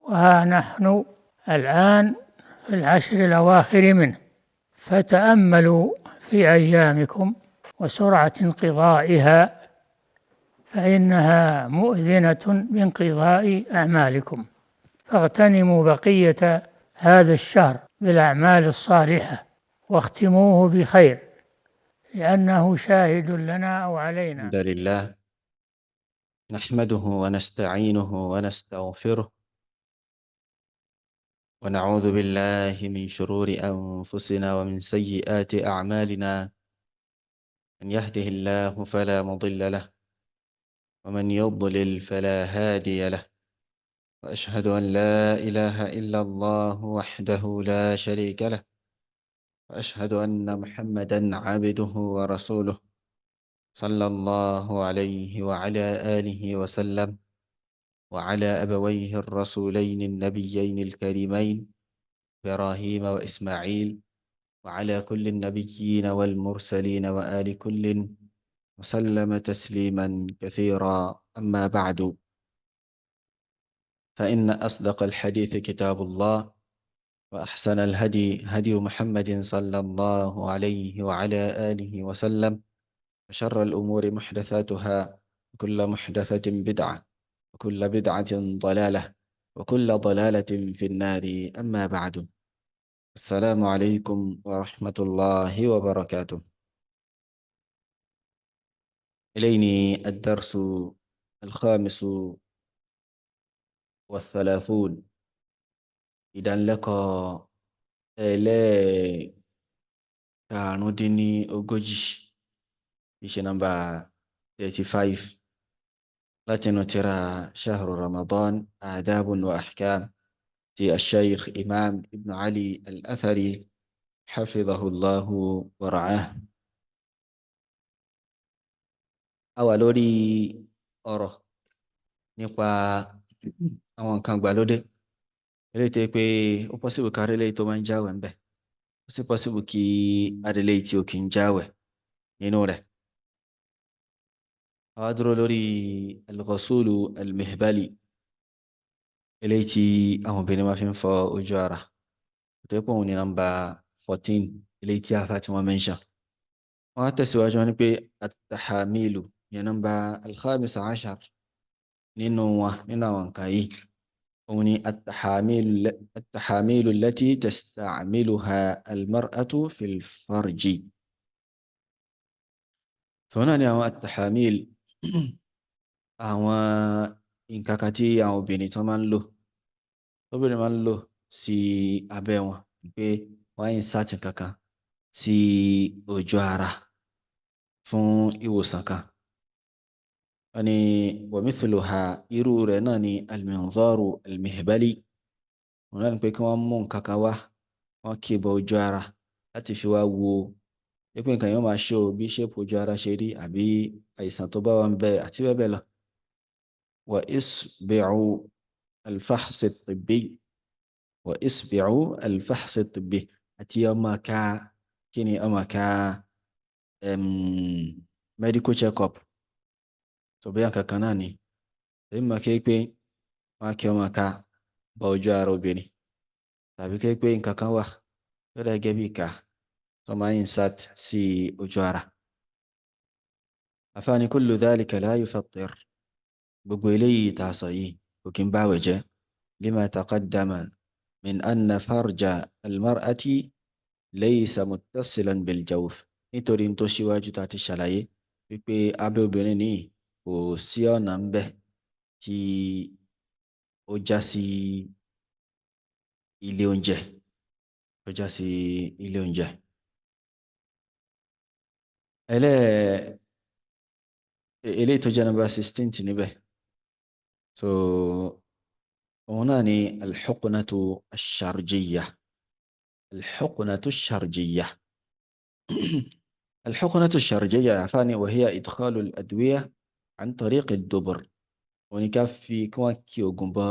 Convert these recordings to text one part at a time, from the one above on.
وها نحن الآن في العشر الأواخر منه، فتأملوا في أيامكم وسرعة انقضائها، فإنها مؤذنة بانقضاء أعمالكم. فاغتنموا بقية هذا الشهر بالأعمال الصالحة واختموه بخير، لأنه شاهد لنا أو علينا. الحمد لله نحمده ونستعينه ونستغفره، ونعوذ بالله من شرور أنفسنا ومن سيئات أعمالنا. من يهده الله فلا مضل له، ومن يضلل فلا هادي له، وأشهد أن لا إله إلا الله وحده لا شريك له، وأشهد أن محمدا عبده ورسوله صلى الله عليه وعلى آله وسلم، وعلى أبويه الرسولين النبيين الكريمين إبراهيم وإسماعيل، وعلى كل النبيين والمرسلين وآل كل وسلم تسليما كثيرا. أما بعد، فإن أصدق الحديث كتاب الله، وأحسن الهدي هدي محمد صلى الله عليه وعلى آله وسلم، وشر الأمور محدثاتها، وكل محدثة بدعة، وكل بدعة ضلالة، وكل ضلالة في النار. أما بعد، السلام عليكم ورحمة الله وبركاته. إليني الدرس 35. Ìdánilẹ́kọ̀ọ́ ẹlẹ́ẹ̀karùndínlógójì, iṣẹ́ nọ́mbà 35, látinú tírà Shahru Ramadan Adabun wa Ahkam ti Ashaykh Imam Ibn Ali Al-Athari hafidhahullahu wa ra'ah. A wà lórí ọ̀rọ̀ nípa àwọn nǹkan ìgbàlódé, eléyìí tó yẹ pé ó possible ká rí eléyìí tó máa ń jáwẹ̀ ńbẹ̀, ó sì possible kí a rí eléyìí tí ò kí ń jáwẹ̀ nínú rẹ̀. A wá dúró lórí al-ghasulu al-mihbali, eléyìí tí àwọn obìnrin máa fi ń fọ ojú ara, tó yẹ pé òun ni nọ́mbà 14 eléyìí tí afa tí wọ́n mention. Wọ́n á tẹ̀síwájú wọn ní pé at-tahamilu, yẹn nọ́mbà 15 nínú wọn, nínú àwọn nǹkan yìí, òun ni at-tahamilu allati tasta'miluha al-mar'atu fil farji. Tòun náà ni àwọn at-tahamil, àwọn nǹkan kan tí àwọn obìnrin tó máa ń lò, tóbìnrin máa ń lò sí abẹ́ wọn, pé wọ́n á insert nǹkan kan sí ojú ara fún ìwòsàn kan. Wọ́n ní wa mithluha, irú rẹ̀ náà ni al-minzaru al-mihbali. Wọ́n náà ní pé kí wọ́n mú nǹkan kan wá, wọ́n kì í bọ ojú ara láti fi wá wo pé nǹkan yóò máa ṣó bí ṣépù ojú ara ṣe rí àbí àìsàn tó bá wà ń bẹ àti bẹ́ẹ̀ bẹ́ẹ̀ lọ. Wa isbi'u al-fahs at-tibbi, wa isbi'u al-fahs at-tibbi, àti ọmọ ká kí ni ọmọ ká medical check-up. Tó bóyá nǹkan kan náà ni èyí máa ké pé wọ́n á kí ọmọ ká bọ ojú ara obìnrin, tàbí ké pé nǹkan kan wà tó dà gẹ́gẹ́ bí ìka tó máa ń insert sí ojú ara. Àfáàní kullu dhalika la yufattir, gbogbo eléyìí tá a sọ yìí kò kí ń báwẹ̀ jẹ́. Lima taqaddama min anna farja almar'ati laysa muttasilan bil jawf, nítorí tó ṣíwájú tá a ti ṣàlàyé wípé abẹ́ obìnrin ní kò sí ọ̀nà ń bẹ̀ tí ó já sí ilé oúnjẹ, ó já sí ilé oúnjẹ. Eléyìí tó jẹ́ nọ́mbà 16 níbẹ̀, so òun náà ni al-huqnatu ash-sharjiyya. Al-huqnatu ash-sharjiyya, al-huqnatu ash-sharjiyya, àfáàní wa hiya idkhalu al-adwiya an tariq ad-dubur. Òun ni ká fi kí wọ́n kí oògùn bọ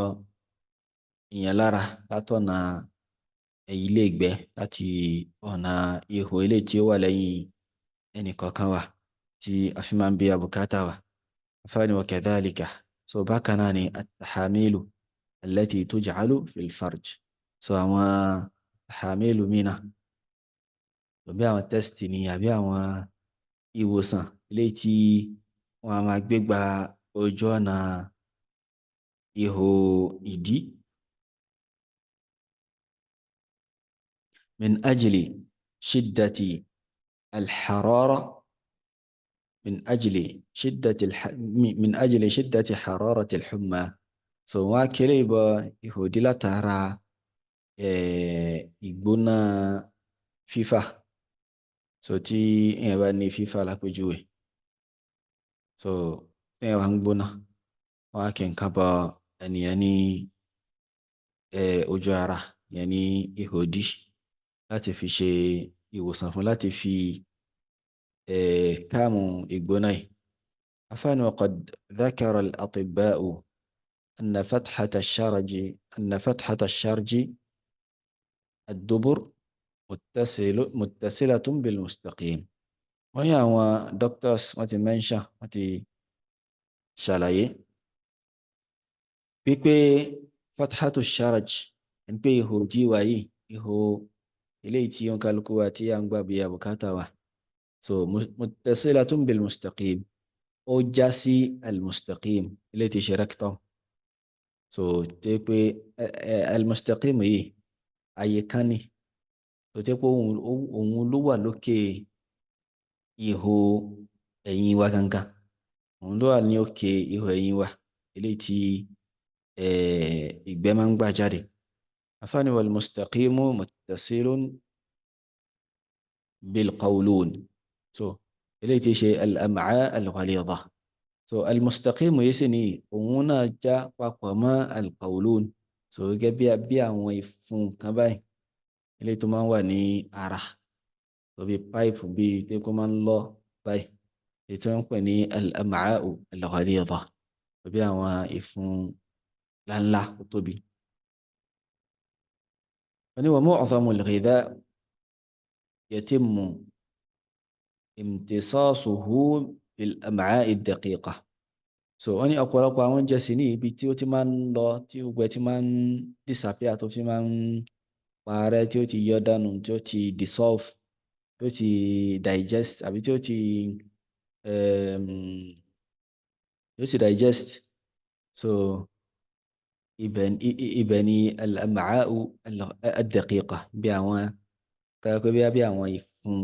ìyẹn lára látọ̀nà ilé ìgbẹ́, láti ọ̀nà ihò ilé tí ó wà lẹ́yìn ẹnì kọ̀ọ̀kan wa tí a fi máa ń bí abùkátà wa. Àfáàní wa kadhalika, so bákan náà ni at-tahamilu. Allati tuj'alu fil farj. So àwọn hamilu mina, àbí àwọn test ni, àbí àwọn ìwòsàn eléyìí tí wọ́n á máa gbé gba ojú ọ̀nà ihò ìdí. Min ajli shiddati alḥarara, min ajli shiddati, min ajli shiddati hararati alḥumma. So wọ́n á kéré ìbọ ihò ìdí látara ìgbóná fífà. So tí èèyàn bá ní fífà lápèjúwe, so téèyàn bá ń gbóná, wọ́n á kí nǹkan bọ ẹnìyẹn ní ojú ara yẹn ní ihò ìdí láti fi ṣe ìwòsàn fún, láti fi káàmù ìgbóná yìí. Afáàní wa qad dhakara al-atibba'u anna fathata ash-sharji, anna fathata ash-sharji ad-dubur muttasilatun bil mustaqim. Wọ́n ní àwọn doctors wọ́n ti mention, wọ́n ti ṣàlàyé wípé fathatu sharaj ń pé ihò ìdí wa yìí, ihò eléyìí tí ó ń kálukú wa tí à ń gbà bí àbùkátà wa, so muttasilatun bil mustaqim, ó já sí al mustaqim eléyìí tí ṣe rectum. So tó yẹ pé al mustaqim yìí àyè kan ni tó jẹ́ pé òun ló wà lókè ihò ẹ̀yìn wa gangan, òun ló wà ní òkè ihò ẹ̀yìn wa eléyìí tí ìgbẹ́ máa ń gbà jáde. Afáàní wal mustaqimu muttasilun bil qawlun. So eléyìí tí ṣe al-am'a al-ghalidha. So al-mustaqimu yìí sì ni òun náà já papọ̀ mọ́ al-qawlun. So gẹ́gẹ́ bí àwọn ìfun kan báyìí eléyìí tó máa ń wà ní ara, tó bí páìpù bí tí kò máa ń lọ báyìí, èyí tí wọ́n ń pè ní al-am'a'u al-ghalidha, tó bí àwọn ìfun ńláńlá tó tóbi. Wọ́n ní wa mu'zamu al-ghidha yatimmu imtisasuhu fil am'a'i ad-daqiqa. So wọ́n ní ọ̀pọ̀lọpọ̀ àwọn oúnjẹ sì ní ibi tí ó ti máa ń lọ, tí gbogbo ẹ̀ ti máa ń disappear, tó fi máa ń parẹ́, tí ó ti yọ dànù, tí ó ti dissolve, tí ó ti digest, àbí tí ó ti digest. So ibẹ̀ ni al-am'a'u ad-daqiqa, bí àwọn káyọ̀ pé bí àwọn ìfun,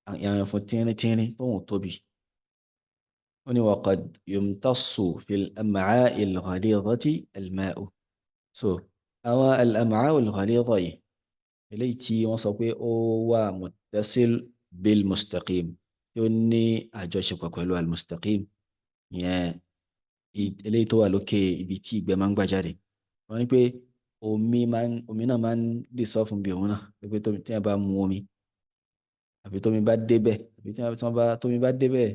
àwọn ìfun tínrín-tínrín tóun tóbi. Ó ní wa qad yumtassu fil am'a'i al-ghalidhati al-ma'u. So àwọn al-am'a'u al-ghalidha yìí eléyìí tí wọ́n sọ pé ó wà muttasil bil mustaqim, tí ó ní àjọṣepọ̀ pẹ̀lú al-mustaqim yẹn, eléyìí tó wà lókè ibi tí ìgbẹ́ máa ń gbà jáde. Wọ́n ní pé omi máa ń, omi náà máa ń dissolve bí òun náà, pé tí wọ́n bá mu omi àbí tómi bá débẹ̀, àbí tí wọ́n bá tómi bá débẹ̀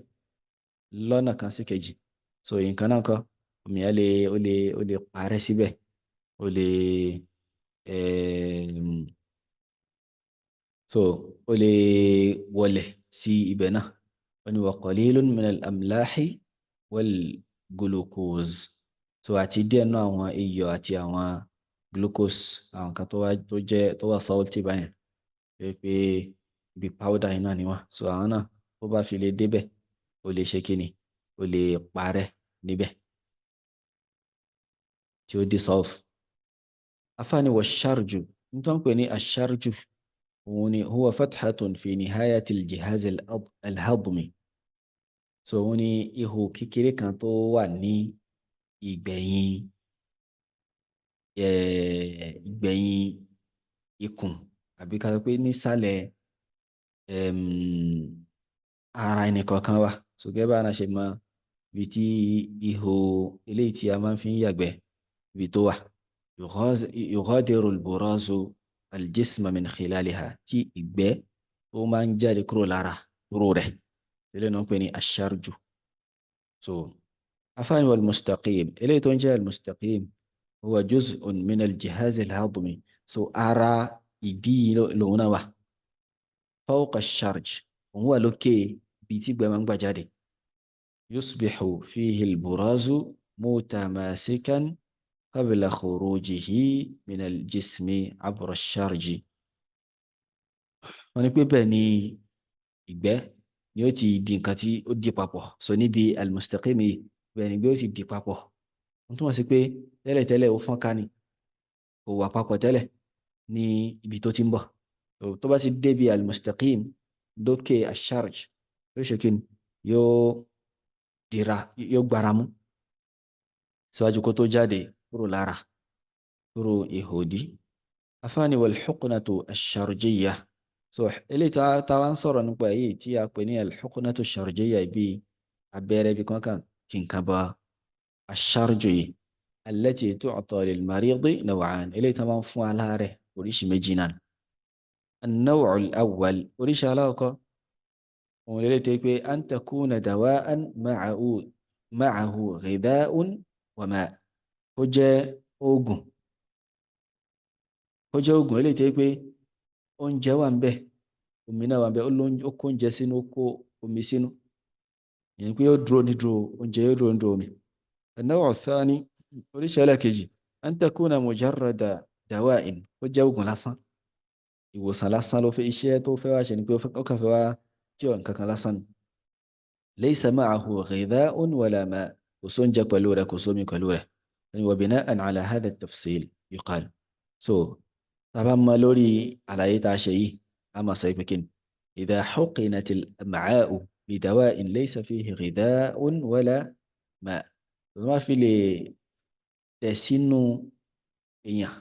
lọ́nà kan sí kejì, so nǹkan náà kọ́ omi yẹn lè, ó lè parẹ́ síbẹ̀, ó lè so ó lè wọlẹ̀ sí ibẹ̀ náà. Wọ́n ní wa qalilun min al-amlahi wal glucose. So àti díẹ̀ náà àwọn iyọ̀ àti àwọn glucose, àwọn kan tó wá tó jẹ́ tó wà salty báyẹn, pé bí powder iná ni wọ́n. So àwọn náà tó bá fi lè débẹ̀, ó lè ṣe kíni, ó lè parẹ́ níbẹ̀ tí ó dissolve. Afáàní wa sharju, nítorí wọ́n pè ní asharju, òun ni huwa fathatun fi nihayati al-jihaz al-hadmi. So òun ni ihò kékeré kan tó wà ní ìgbẹ̀yìn ìgbẹ̀yìn ikùn, àbí ká sọ pé nísàlẹ̀ ara ẹnì kọ̀ọ̀kan wa. So gẹ́gẹ́ bá a ṣe mọ ibi tí ihò eléyìí tí a máa ń fi ń yàgbẹ́, ibi tó wà, yughadiru al-burazu al-jisma min khilaliha, tí ìgbẹ́ tó máa ń jáde kúrò lára kúrò rẹ̀, eléyìí náà ń pè ní asharju. So afáàní wal mustaqim, eléyìí tó ń jẹ́ al-mustaqim, huwa juz'un min al-jihaz al-hadmi. So ara ìdí lòun náà wà, fawqa ash-sharj, òun wà lókè ibi tí ìgbẹ́ máa ń gbà jáde. Yusbihu fihi al-burazu mutamasikan Qabla khurujihi min al-jismi abra ash-sharji. Wọ́n ní pé bẹ́ẹ̀ ni ìgbẹ́ ni ó ti di nǹkan tí ó di papọ̀. So níbi al-mustaqim yìí, bẹ́ẹ̀ ni ìgbẹ́ ó sì di papọ̀. Wọ́n túmọ̀ sí pé tẹ́lẹ̀tẹ́lẹ̀ ó fọ́n ká ni, kò wà papọ̀ tẹ́lẹ̀ ní ibi tó ti ń bọ̀. Tó bá ti débi al-mustaqim lókè ash-sharj, yóò ṣe kí ni? Yóò dira, yóò gbára mú síwájú kó tó jáde kúrò lára, kúrò ihòdí. Afáàní wal-huqnatu ash-sharjiyya. So eléyìí tá a wá ń sọ̀rọ̀ nípa èyí tí a pè ní al-huqnatu ash-sharjiyya, bí abẹ́rẹ́ bí kankan kí nǹkan bá ash-sharju yìí, allati tu'ta lil-maridi naw'an, eléyìí tá a máa ń fún aláàárẹ̀ oríṣi méjì náà. An-naw'u al-awwal, oríṣi aláwọ̀kọ́ òun lè tẹ́ pé an takuna dawa'an ma'ahu ghidha'un wa ma', ó jẹ́ oògùn, ó jẹ́ oògùn eléyìí tẹ́ pé oúnjẹ wà ń bẹ̀, omi náà wà ń bẹ̀, ó kó oúnjẹ sínú, ó kó omi sínú, ìyẹn pé ó dúró ní dúró oúnjẹ, yóò dúró ní dúró omi. An-naw'u ath-thani, oríṣi ẹlẹ́ẹ̀kejì, an takuna mujarrada dawa'in, ó jẹ́ oògùn lásán, ìwòsàn lásán ló fẹ́, iṣẹ́ tó fẹ́ wá ṣe ni pé ó kàn fẹ́ wá kí ọ̀ nǹkan kan lásán ni. Laysa ma'ahu ghidha'un wala ma', kò sóúnjẹ pẹ̀lú rẹ̀, kò sómi pẹ̀lú rẹ̀. Wa bina'an ala hadha at-tafsil yuqal. So tá a bá mọ lórí àlàyé tá a ṣe yìí, a máa sọ pé kí ni idha huqinat al-am'a'u bidawa'in laysa fihi ghidha'un wala ma', tó bá fi lè tẹ̀ sínú èèyàn,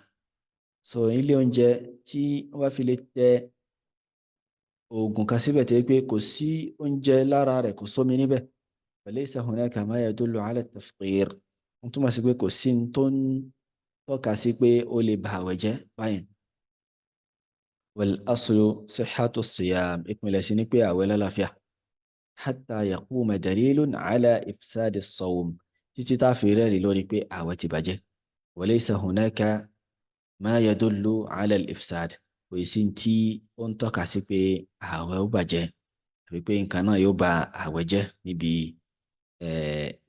so ilé oúnjẹ tí wọ́n bá fi lè tẹ oògùn kan síbẹ̀ tó yẹ pé kò sí oúnjẹ lára rẹ̀, kò sómi níbẹ̀, falaysa hunaka ma yadullu ala at-taftir, wọ́n túmọ̀ sí pé kò sí ní tó ń tọ́ka sí pé ó lè ba àwẹ̀ jẹ́ báyìí. Wal aslu sihhatu siyam, ìpìlẹ̀ sí ni pé àwẹ̀ lálàáfíà, hatta yaquma dalilun ala ifsadi as-sawm, títí tá a fi rẹ́rìí lórí pé àwẹ̀ ti bàjẹ́. Wa laysa hunaka ma yadullu ala al-ifsad, kò sí tí ó ń tọ́ka sí pé àwẹ̀ ó bàjẹ́ àbí pé nǹkan náà yóò ba àwẹ̀ jẹ́ níbi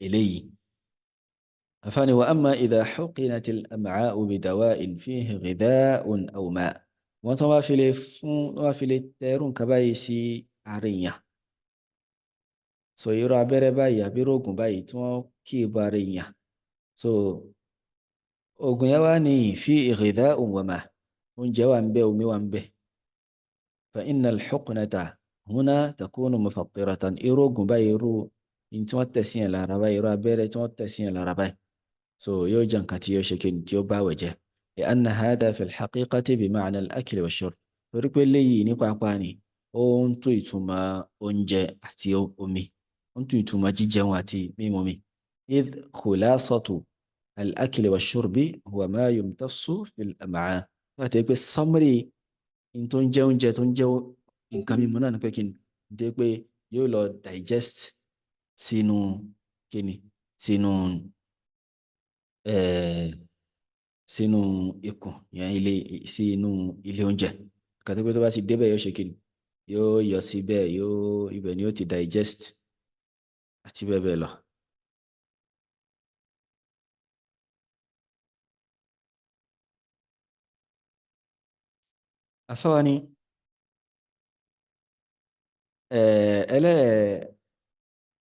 eléyìí. Àfáàní wa amma idha huqinat al-am'a'u bidawa'in fihi ghidha'un aw ma', wọ́n tó wá fi lè fún, tó wá fi lè tẹrù nǹkan báyìí sí ara èèyàn, so irú abẹ́rẹ́ báyìí àbí irú oògùn báyìí tí wọ́n kì í bọ ara èèyàn, so oògùn yẹn wá ní fihi ghidha'un wa ma', oúnjẹ wà ń bẹ, omi wà ń bẹ, fa inna al-huqnata huna takunu mufattiratan, irú oògùn báyìí, irú ní tí wọ́n tẹ̀ sí yẹn lára báyìí, irú abẹ́rẹ́ tí wọ́n tẹ̀ sí yẹn lára báyìí, so yóò jẹ́ nǹkan tí yóò ṣe kí ni tí ó bá wẹ̀ jẹ́. Li'anna hadha fi al-haqiqati bima'na al-akli wash-shurb, torí pé léyìí ní pápá ni ó ń tó ìtumọ̀ oúnjẹ àti omi, ó ń tó ìtumọ̀ jíjẹun àti mímu mi. Idh khulasatu al-akli wash-shurbi huwa ma yumtassu fi al-am'a, láti pé summary ní tó ń jẹ oúnjẹ tó ń jẹ nǹkan mímu náà ni pé kí ni ní pé yóò lọ digest sínú kí ni sínú sínú ikùn yẹn, ilé sínú ilé oúnjẹ kàtó pé tó bá ti débẹ̀ yóò ṣe kí ni yóò yọ síbẹ̀, yóò ibẹ̀ ni yóò ti digest àti bẹ́ẹ̀ bẹ́ẹ̀ lọ. Àfáwa ni ẹlẹ́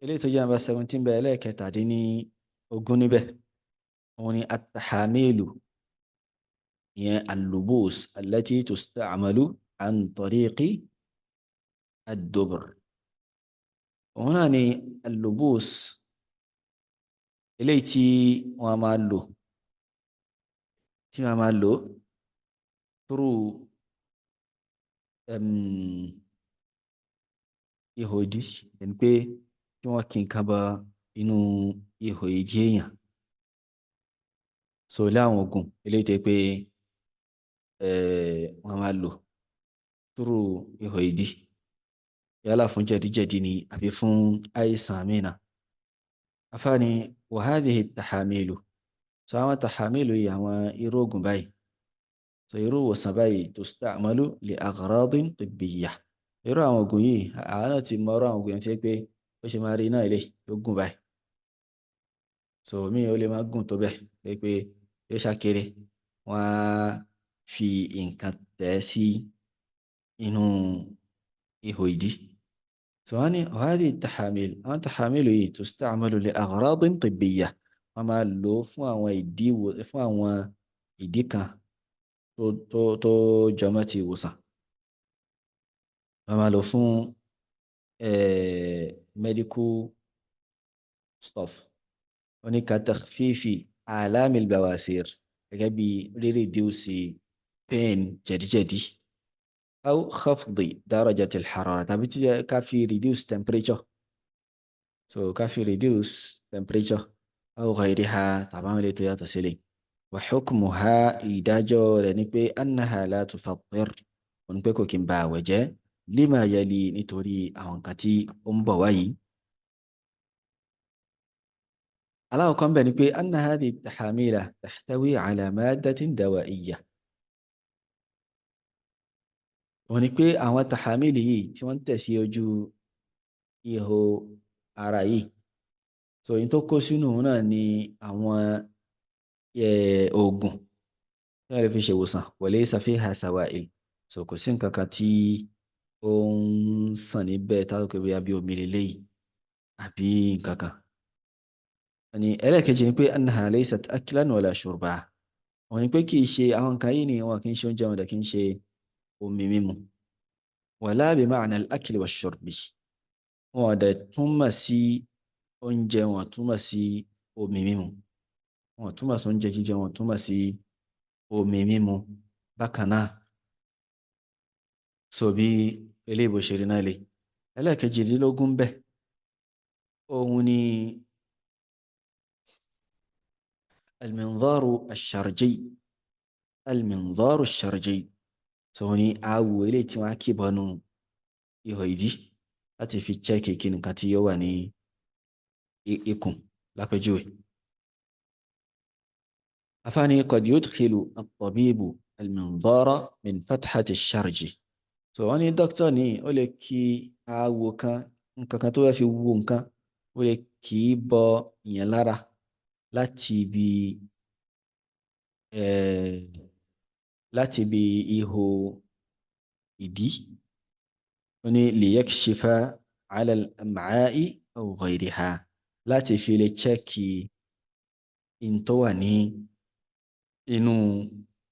eléyìí tó jẹ́ number 17 bẹ́ẹ̀, ẹlẹ́ẹ̀kẹtàdínní ogún níbẹ̀, òun ni at-tahamilu, ìyẹn al-lubus allati tusta'malu an tariqi ad-dubur, òun náà ni al-lubus eléyìí tí wọ́n máa lò, tí wọ́n máa lò through ihò ìdí, ẹni pé kí wọ́n kí nǹkan bọ inú ihò ìdí èèyàn. So ilé àwọn oògùn eléyìí tó yẹ pé wọ́n máa lò through ihò ìdí, yálà fún jẹ̀díjẹ̀dí ni àbí fún àìsàn mìíràn. Afáàní wa hadhihi tahamilu, so àwọn tahamilu yìí, àwọn irú oògùn báyìí, so irú ìwòsàn báyìí, tusta'malu li aghradin tibbiyah, irú àwọn oògùn yìí àwọn náà ti mọ irú àwọn oògùn yẹn tí pé ó ṣe máa rí iná ilé yóò gùn báyìí, so mi ò lè má gùn tó bẹ́ẹ̀ pé pé Yóò ṣàkéré, wọ́n á fi nǹkan tẹ̀ sí inú ihò ìdí. So wọ́n ní وهذه التحاميل, àwọn تحاميل yìí, تستعمل لأغراض طبية, wọ́n máa lò ó fún àwọn ìdí, fún àwọn ìdí kan tó jọmọ́ ti ìwòsàn. Wọ́n máa lò fún medical stuff. Wọ́n ní كتخفيف آلام البواسير, gẹ́gẹ́ bí reduce pain jẹ̀díjẹ̀dí, أو خفض درجة الحرارة, tàbí tí ká fi reduce temperature, so ká fi reduce temperature, أو غيرها, tàbí àwọn ilé tó yàtọ̀ sílẹ̀. وحكمها, ìdájọ́ rẹ̀ ni pé أنها لا تفطر, òun pé kò kí ń ba àwẹ̀ jẹ́, لما يلي, nítorí àwọn nǹkan tí ó ń bọ̀ wáyìí. Aláwọ̀kọ́ ń bẹ̀ ni pé أن هذه التحاميل تحتوي على مادة دوائية, òun ni pé àwọn تحاميل yìí tí wọ́n ń tẹ̀ sí ojú ihò ara yìí, so yìí tó kó sínú náà ni àwọn oògùn tí wọ́n lè fi ṣèwòsàn. وليس فيها سوائل, so kò sí nǹkan kan tí ó ń sàn níbẹ̀ táwọn kò bóyá bí omi lélẹ́yìí àbí nǹkan kan. Ní ẹlẹ́ẹ̀kejì ni pé أنها ليست أكلا ولا شربا, òun ni pé kì í ṣe àwọn nǹkan yìí ni wọn kì í ṣe oúnjẹ, wọn dẹ̀ kì í ṣe omi mímu. ولا بمعنى الأكل والشرب, wọn dẹ̀ túmọ̀ sí oúnjẹ, wọn túmọ̀ sí omi mímu, wọn túmọ̀ sí oúnjẹ jíjẹ, wọn túmọ̀ sí omi mímu bákan náà. So bí eléyìí bó ṣe rí náà lè. Ẹlẹ́ẹ̀kejìdínlógún bẹ́ẹ̀, òun ni المنظار الشرجي. المنظار الشرجي, so ní awo eléyìí tí wọ́n á kì bọnú ihò ìdí láti fi check kí nǹkan tí ó wà ní ikùn lápèjúwe. Afáàní قد يدخل الطبيب المنظار من فتحة الشرج, so wọ́n ní dókítà ní ó lè kí awo kan, nǹkan kan tó fẹ́ fi wo nǹkan, ó lè kì í bọ ìyẹn lára láti ibi ihò ìdí. Ó ní ليكشف على الأمعاء أو غيرها, láti fi lè check in tó wà ní inú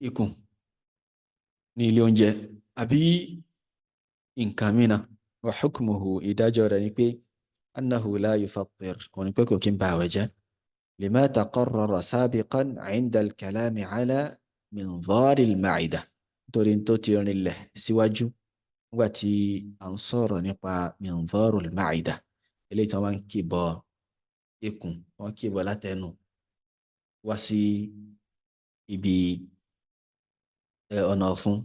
ikùn, ní ilé oúnjẹ àbí nǹkan mìíràn. وحكمه, ìdájọ́ rẹ̀ ni pé أنه لا يفطر, òun ni pé kò kí ń ba àwẹ̀ jẹ́, لما تقرر سابقا عند الكلام على منظار المعدة, nítorí tó ti rinlẹ̀ síwájú nígbà tí à ń sọ̀rọ̀ nípa منظار المعدة, eléyìí tí wọ́n máa ń kì bọ ikùn, wọ́n kì bọ látẹnu wá sí ibi ọ̀nà ọ̀fun,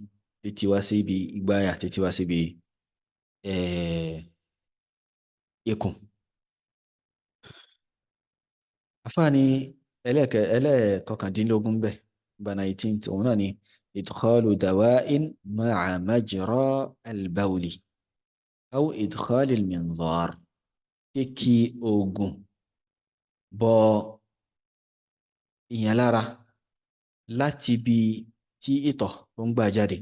títí wá sí ibi ìgbáyà, títí wá síbi ikùn. Àfáàní ẹlẹ́ẹ̀kọkàndínlógún bẹ́ẹ̀, number 19, òun náà ni إدخال دواء مع مجرى البول أو إدخال المنظار, kíkí oògùn bọ ìyẹn lára láti ibi tí ìtọ̀ tó ń gbà jáde,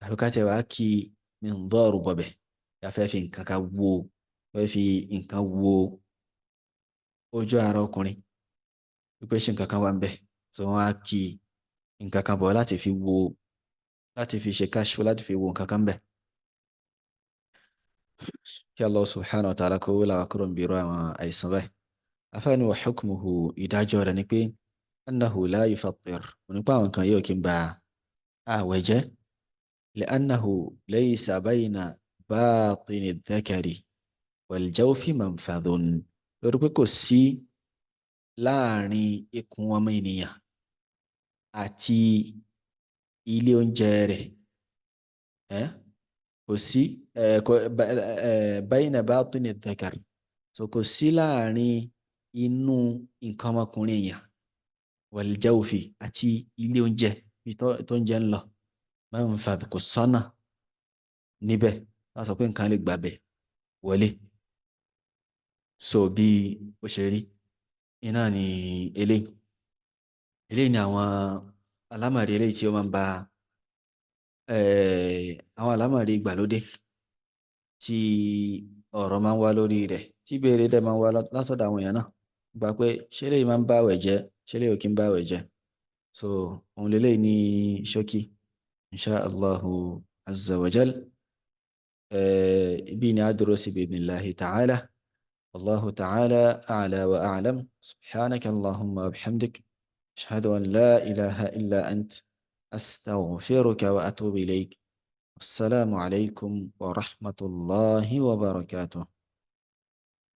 àbí ká tiẹ̀ wá kí منظار bọ̀bẹ̀, yà fẹ́ fi nǹkan kan wo, fẹ́ fi nǹkan wo ojú ara ọkùnrin wípé ṣé nǹkan kan wà ń bẹ̀. So wọ́n á kí nǹkan kan bọ̀ láti fi wo, láti fi ṣe كشف, láti fi wo nǹkan kan bẹ̀. Kí Allah سبحانه وتعالى kó là wá kúrò níbi irú àwọn àìsàn báyìí. Afáàní وحكمه, ìdájọ́ rẹ̀ ni pé أنه لا يفطر, nípa àwọn kan yóò kí ń ba ààwẹ̀ jẹ́, لأنه ليس بين باطن الذكر والجوف منفذ, lórí pé kò sí láàrin ikùn ọmọ ènìyàn àti ilé oúnjẹ rẹ̀, kò sí بين باطن الذكر, so kò sí láàrin inú nǹkan ọmọkùnrin èèyàn, والجوف, àti ilé oúnjẹ ibi tó ń jẹ ń lọ, منفذ, kò sọ́nà níbẹ̀ láti sọ pé nǹkan lè gbàbẹ̀ wọlé. So bí ó ṣe rí iná ni eléyìí. Eléyìí ni àwọn alámọ̀rí eléyìí tí ó máa ń ba àwọn alámọ̀rí ìgbàlódé tí ọ̀rọ̀ máa ń wá lórí rẹ̀, tí ìbéèrè dẹ̀ máa ń wá látọ̀dọ̀ àwọn èèyàn náà gba pé ṣé eléyìí máa ń bá àwẹ̀ jẹ́, ṣé eléyìí ò kí ń bá àwẹ̀ jẹ́. So òun leléyìí ní ṣókí, insha Allahu azza wa jal. Ibi ni a dúró sí bi'idhnillahi ta'ala. Wallahu ta'ala a'la wa a'lam. Subhanaka Allahumma wa bihamdik. Ashhadu an la ilaha illa ant. Astaghfiruka wa atubu ilayk. Wassalamu alaykum wa rahmatullahi wa barakatuh.